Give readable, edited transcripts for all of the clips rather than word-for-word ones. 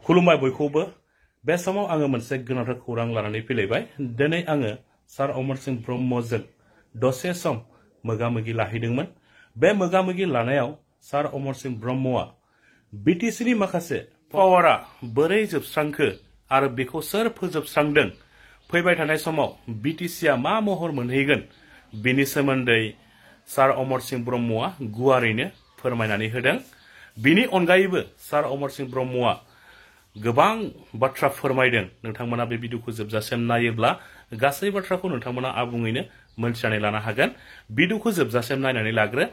खुलुमबाय बयखौबो बे समाव आङो मोनसे गोनांथार खौरां लानानै फैलायबाय दिनै आङो सार अमर सिंह ब्रह्मजों दसे सम मोगा-मोगि लाहैदोंमोन बे मोगा-मोगि लानायाव सार अमर सिंह ब्रह्मआ बिटिसिनि माखासे पावारा बोरै जोबस्रांखो आरो बेखौ सोर फोजोबस्रांदों फैबाय थानाय समाव बिटिसिआ मा महर मोनहैगोन बेनि सोमोन्दै सार अमर सिंह ब्रह्मआ गुवारैनो फोरमायनानै होदों बिनि अनगायैबो सार अमर सिंह ब्रह्मआ गोबां बाथ्रा फोरमायदों नोंथांमोना बे भिडिअखौ जोबजासिम नायोब्ला गासै बाथ्राखौ नोंथांमोना आबुङैनो मोनथिनानै लानो हागोन भिडिअखौ जोबजासिम नायनानै लाग्रो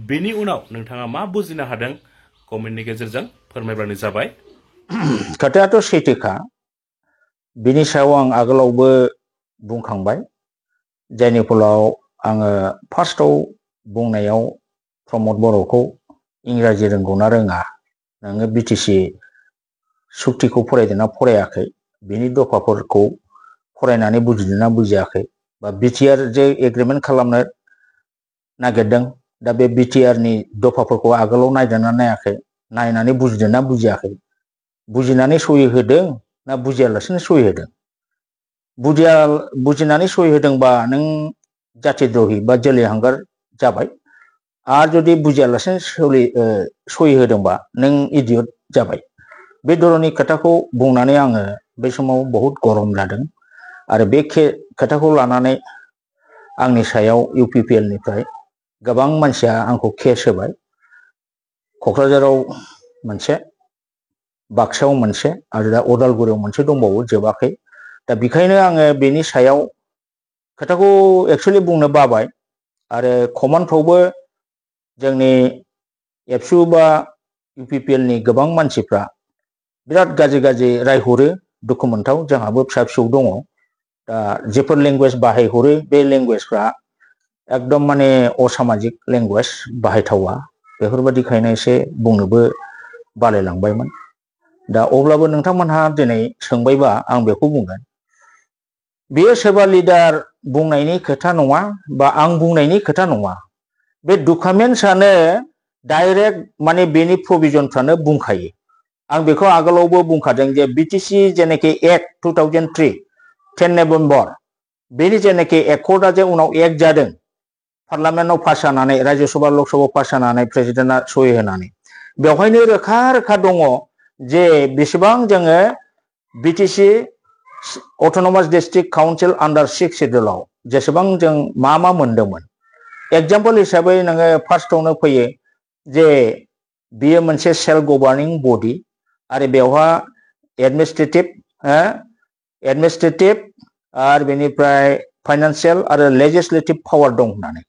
बेनि उनाव नोंथाङा मा बुजिनो हादों कमेन्टनि गेजेरजों फोरमायब्लानो जाबाय खोथायाथ' सैथोखा बिनि सायाव आं आगोलावबो बुंखांबाय जायनि फलाव आङो फार्स्टआव बुंनायाव प्रमद बर'खौ इंराजि रोंगौना रोङा नोङो बिटिसि सुक्तिखौ फरायदोंना फरायाखै बिनि दफाफोरखौ फरायनानै बुजिदोंना बुजियाखै बा बिटिआर जे एग्रिमेन्ट खालामनो नागिरदों दा बे बिटिआरनि दफाफोरखौ आगोलाव नायदोंना नायाखै नायनानै बुजिदोंना बुजियाखै बुजिनानै सहि होदों ना बुजियालासिनो सहि होदों बुजिनानै सहि होदोंबा नों जातिद्रहि बा जोलै हांगार जाबाय आरो जुदि बुजियालासिनो सहि होदोंबा नों इडियट जाबाय बे धरननि खोथाखौ बुंनानै आङो बे समाव बहुत गरम जादों आरो बे खोथाखौ लानानै आंनि सायाव इउपिपिएल निफ्राय गोबां मानसिया आंखौ केस होबाय क'क्राझाराव मोनसे बाक्सायाव मोनसे आरो दा उदालगुरियाव मोनसे दंबावो जोबाखै दा बेखायनो आङो बेनि सायाव खोथाखौ एक्चुअलि बुंनो बाबाय आरो कमान्डफ्रावबो जोंनि एबसु बा इउपिपिएल नि गोबां मानसिफ्रा बिराद गाज्रि रायहरो दुखु मोनथाव जोंहाबो फिसा फिसौ दङ दा जेफोर लेंगुवेज बाहायहरो बे लेंगुवेजफ्रा एकदम माने असामाजिक लेंगुवेज बाहायथावा बेफोरबायदिखायनो एसे बुंनोबो बालायलांबायमोन दा अब्लाबो नोंथांमोनहा दिनै सोंबायबा आं बेखौ बुंगोन बेयो सोरबा लिडार बुंनायनि खोथा नङा बा आं बुंनायनि खोथा नङा बे डकुमेन्ट्सआनो डाइरेक्ट माने बेनि प्रभिजनफ्रानो बुंखायो आं बेखौ आगोलावबो बुंखादों जे बिटिसि जेनेखि एक्ट 2003 10 नभेम्बर बेनि जेनेखि एकर्डआ जे उनाव एक्ट जादों पार्लामेन्टआव पास जानानै राज्यसभा लकसभा पास जानानै प्रेसिडेन्टआ सहि होनानै बेवहायनो रोखा रोखा दङ जे बेसेबां जोङो बिटिसि अट'नमास डिस्ट्रिक्ट काउन्सिल आन्डार 6 शेड्युलाव जेसेबां जों मा मोनदोंमोन एग्जाम्पल हिसाबै नोङो फार्स्टआवनो फैयो जे बियो मोनसे सेल्फ गभार्निं बडि आरो बेवहा एडमिनिस्ट्रेटिभ आरो बेनिफ्राय फाइनान्सियेल आरो लेजिस्लेटिभ पावार दं होननानै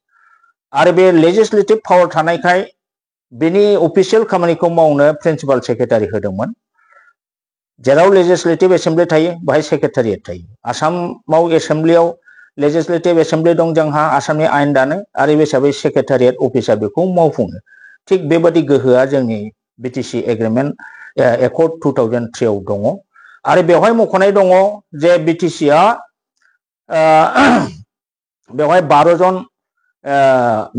आरो बे लेजिस्लेटिभ पावार थानायखाय बेनि अफिसियेल खामानिखौ मावनो प्रिन्सिपाल सेक्रेटारि होदोंमोन जेराव लेजिस्लेटिभ एसेम्बलि थायो बाहाय सेक्रेटारियेट थायो आसामाव एसेम्बलियाव लेजिस्लेटिभ एसेम्बलि दं जोंहा आसामनि आयेन दानो आरो बे हिसाबै सेक्रेटारियेट अफिसा बेखौ मावफुङो थिग बेबादि गोहोआ जोंनि बिटिसि एग्रिमेन्ट एकर्ड 2003 आव दङ आरो बेवहाय मख'नाय दङ जे बिटिसिआ बेवहाय 12 जन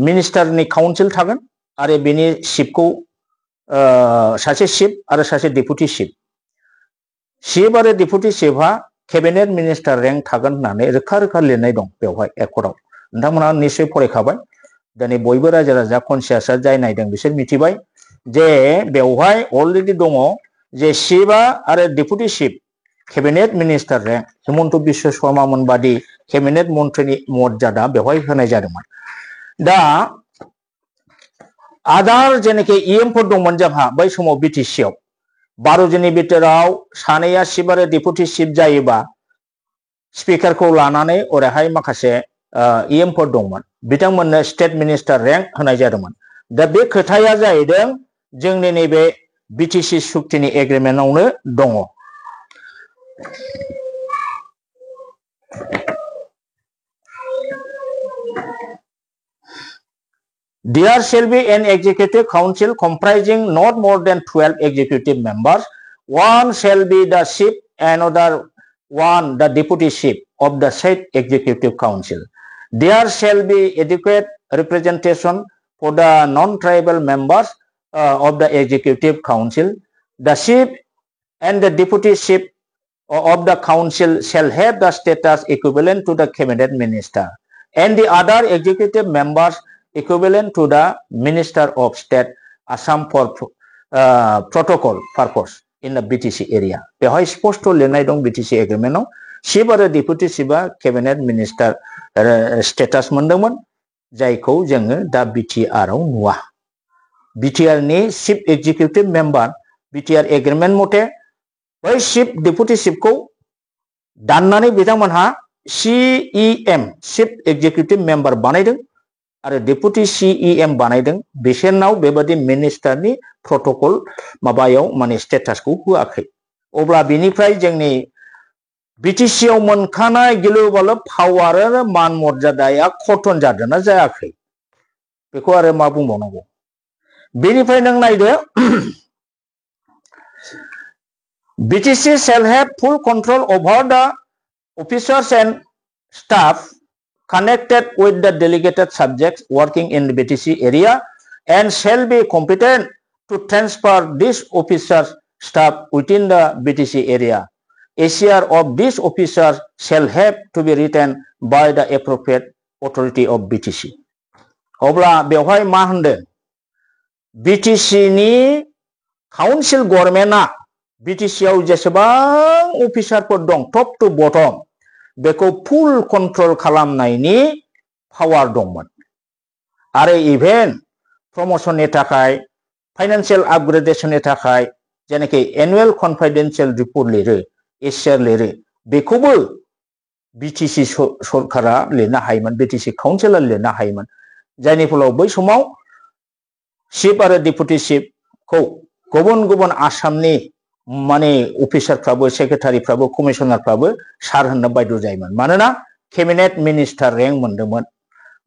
मिनिस्टारनि काउन्सिल थागोन आरो बेनि चिफखौ सासे चिफ आरो सासे डेपुटि चिफ आरो डेपुटि चिफआ केबिनेट मिनिस्टार रेंक थागोन होननानै रोखा रोखा लिरनाय दं बेवहाय एकर्डआव नोंथांमोनहा निश्चय फरायखाबाय दिनै बयबो रायजो राजा कनसियासआ जाय नायदों बिसोर मिथिबाय जे बेवहाय अलरेडि दङ जे चिफआ आरो deputy chief cabinet minister rank Himanta Biswa Sarma मोनबादि केबिनेट मन्थ्रिनि मर्यादा बेवहाय होनाय जादोंमोन दा आदार जेनेखि इएमफोर दंमोन जोंहा बै समाव बिटिसिआव 12 जननि बिथोराव सानैया चिफ आरो डेपुटि चिफ जायोबा स्पिकारखौ लानानै ओरैहाय माखासे इएमफोर दंमोन बिथांमोननो स्टेट मिनिस्टार रेंक होनाय जादोंमोन दा बे खोथाया जाहैदों जोंनि नैबे बिटिसि सुक्तिनि एग्रिमेन्टआवनो दङ There shall be an executive council comprising not more than 12 executive members. One shall be the chief, another one the deputy chief of the said executive council. There shall be adequate representation for the non-tribal members of the executive council. The chief and the deputy chief of the council shall have the status equivalent to the cabinet minister, and the other executive members equivalent to the minister of state Assam for protocol purpose in the BTC area. बेवहाय स्पष्ट लिरनाय दं BTC agreement आव chief आरो deputy chief आ cabinet minister status मोनदोंमोन जायखौ जोङो दा BTR आव नुवा. BTR नि chief executive member BTR agreement मथे बै chief deputy chief खौ दाननानै बिथांमोनहा CEM chief executive member बानायदों आरो deputy CEM बानायदों. बिसोरनाव बेबादि मिनिस्टारनि प्रटोकल माबायाव माने स्टेटासखौ होआखै. अब्ला बिनिफ्राय जोंनि BTC आव मोनखानाय गिलु बालु पावार आरो मान मर्यादाया खतन जादोंना जायाखै बेखौ आरो मा बुंबावनांगौ. बेनिफ्राय नों नायदो BTC shall have full control over the officers and staff connected with the delegated subjects working in the BTC area and shall be competent to transfer these officers staff within the BTC area. A share of these officers shall have to be written by the appropriate authority of BTC. अब्ला बेवहाय मा होनदों BTC नि council गभर्नमेन्टआ BTC आव जेसेबां अफिसारफोर दं top two bottom बेखौ फुल कन्ट्रोल खालामनायनि पावार दंमोन आरो इभेन प्रमोशननि थाखाय फाइनान्सियेल आपग्रेडेशननि थाखाय जेनेखि एनुअल कन्फिडेन्शियेल रिपर्ट लिरो एसआर लिरो बेखौबो BTC सरकारा लिरनो हायोमोन BTC काउन्सिलआ लिरनो हायोमन जायनि फलाव बै समाव चिफ आरो डेपुटि चिफ खौ गुबुन गुबुन आसामनि माने अफिसारफ्राबो सेक्रेटारिफ्राबो कमिशनारफ्राबो सार होननो बाध्य जायोमोन मानोना केबिनेट मिनिस्टार रेंक मोनदोंमोन.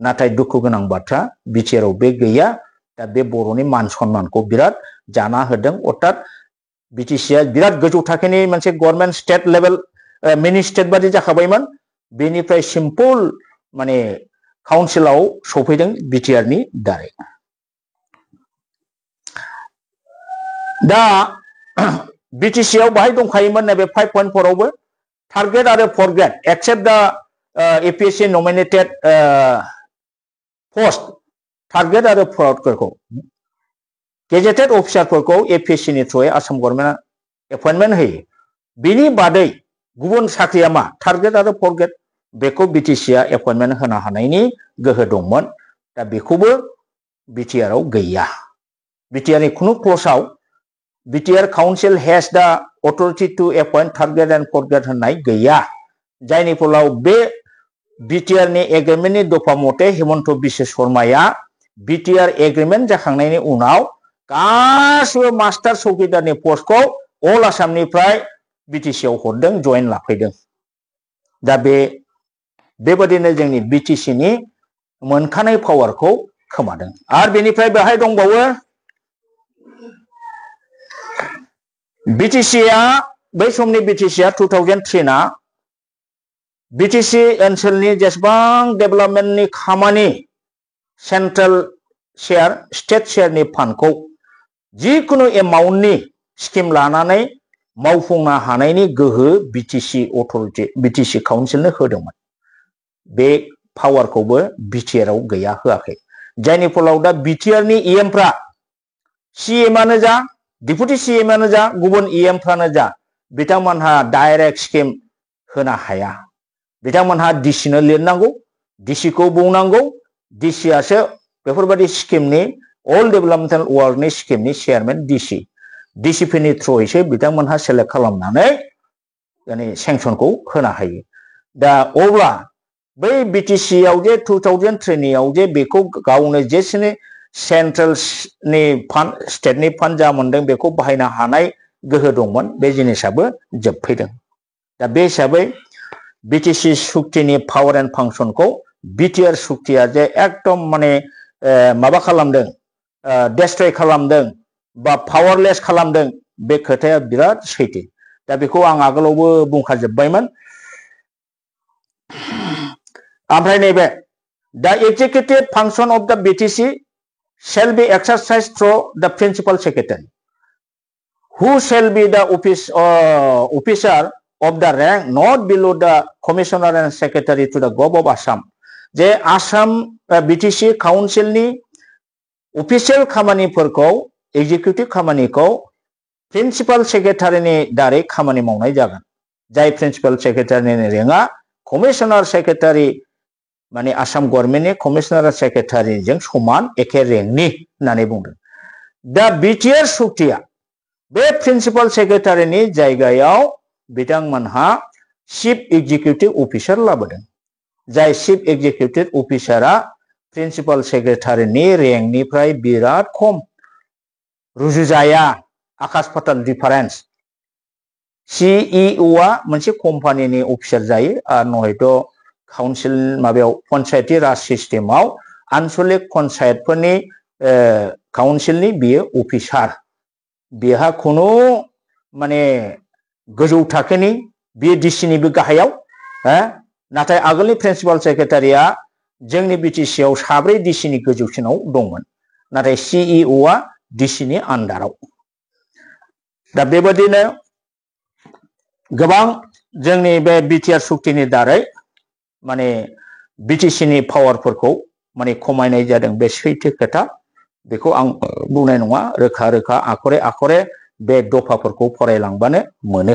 नाथाय दुखु गोनां बाथ्रा BTR आव बे गैया. दा बे बर'नि मान सन्मानखौ बिराद जाना होदों. अर्थात BTC आ बिराद गोजौ थाखोनि मोनसे गभर्नमेन्ट स्टेट लेभेल मिनि स्टेट बादि जाखाबायमोन. बेनिफ्राय सिम्पल माने काउन्सिलाव सफैदों BTR नि दारै. दा BTC आव बाहाय दंखायोमोन नैबे 5.4 आवबो टारगेट आरो फरगेट एक्सेप्ट द APSC नमिनेटेड पोस्ट टारगेट आरो फरगेटखौ गेजेटेड अफिसारफोरखौ APSC नि थ्रुयै आसाम गभर्नमेन्टआ एपइन्टमेन्ट होयो. बिनि बादै गुबुन साख्रिया मा टारगेट आरो फरगेट बेखौ BTC आ एपइन्टमेन्ट होनो हानायनि गोहो दंमोन. दा बेखौबो BTR आव गैया. BTR नि खुनु क्ल'जआव BTR Council has the authority to appoint target and forget होननाय गैया. जायनि फलाव बे BTR नि एग्रीमेन्टनि दफा मथे हेमन्त बिश्व शर्माया BTR एग्रीमेन्ट जाखांनायनि उनाव गासिबो मास्टार चौकीदारनि पस्टखौ अल आसामनिफ्राय BTC आव हरदों जइन लाफैदों. दा बेबादिनो जोंनि BTC नि मोनखानाय पावारखौ खोमादों. आरो बेनिफ्राय बेहाय दंबावो BTC आ बै समनि BTC आ 2003 ना BTC ओनसोलनि जेसेबां डेभेलपमेन्टनि खामानि सेन्ट्रेल शेयार स्टेट शेयारनि फान्डखौ जिकुनु एमाउन्टनि स्किम लानानै मावफुंनो हानायनि गोहो BTC अथरिटि BTC काउन्सिलनो होदोंमोन. बे पावारखौबो BTR आव गैया होआखै. जायनि फलाव दा BTR नि EMफ्रा CM आनो जा डेपुटि CM आनो जा गुबुन EM फ्रानो जा बिथांमोनहा डाइरेक्ट स्किम होनो हाया. बिथांमोनहा DC नो लिरनांगौ DC खौ बुंनांगौ DC आसो बेफोरबादि स्किमनि अल डेभेलपमेन्टेल वर्कनि स्किमनि चेयारमेन DC फोरनि थ्रुयैसो बिथांमोनहा सेलेक्ट खालामनानै माने सेंसनखौ होनो हायो. दा अब्ला बै BTC आव जे 2003 नियाव जे बेखौ गावनो जेसेनो सेन्ट्रेल नि फान्ड स्टेटनि फान्ड जा मोनदों बेखौ बाहायनो हानाय गोहो दंमोन बे जिनिसाबो जोबफैदों. दा बे हिसाबै BTC सुक्तिनि पावार एन्ड फांसनखौ BTR सुक्तिया जे एकदम माने माबा खालामदों डेस्ट्रय खालामदों बा पावारलेस खालामदों बे खोथाया बिराद सैथो. दा बेखौ आं आगोलावबो बुंखाजोबबायमोन. ओमफ्राय नैबे द एक्जिकिउटिभ फांसन अफ द BTC shall be exercised through the principal secretary who shall be the officer of the rank not below the commissioner and secretary to the Gov of Assam. जे आसाम BTC काउन्सिलनि अफिसियेल खामानिफोरखौ executive खामानिखौ principal सेक्रेटारिनि दारै खामानि मावनाय जागोन जाय principal सेक्रेटारिनि रेंकआ commissioner secretary माने आसाम गभर्नमेन्टनि कमिशनार सेक्रेटारिजों समान एखे रेंकनि होननानै बुंदों दा बिटिआर सुक्तिया बे प्रिन्सिपाल सेक्रेटारिनि जायगायाव बिथांमोनहा चिफ एग्जिकिउटिभ अफिसार लाबोदों जाय चिफ एग्जिकिउटिभ अफिसारा प्रिन्सिपाल सेक्रेटारिनि रेंकनिफ्राय बिराद खम रुजुजाया आकाश पाताल डिफारेन्स सीईओआ मोनसे कम्पानिनि अफिसार जायो आरो नहयथ' काउन्सिल माबायाव पन्चायती राज सिस्टेमाव आन्चलिक पन्चायतफोरनि काउन्सिलनि बियो अफिसार बेहा खुनु माने गोजौ थाखोनि बियो डिसिनिबो गाहायाव नाथाय आगोलनि प्रिन्सिपाल सेक्रेटारिया जोंनि बिटिसि आव साब्रै डिसिनि गोजौसिनाव दंमोन नाथाय सीईओआ डिसिनि आन्डाराव दा बेबादिनो गोबां जोंनि बे बिटिआर सुक्तिनि दारै माने बिटिसिनि पावारफोरखौ माने खमायनाय जादों बे सैथो खोथा बेखौ आं बुंनाय नङा रोखा रोखा आखरे आखरे बे दफाफोरखौ फरायलांबानो मोनो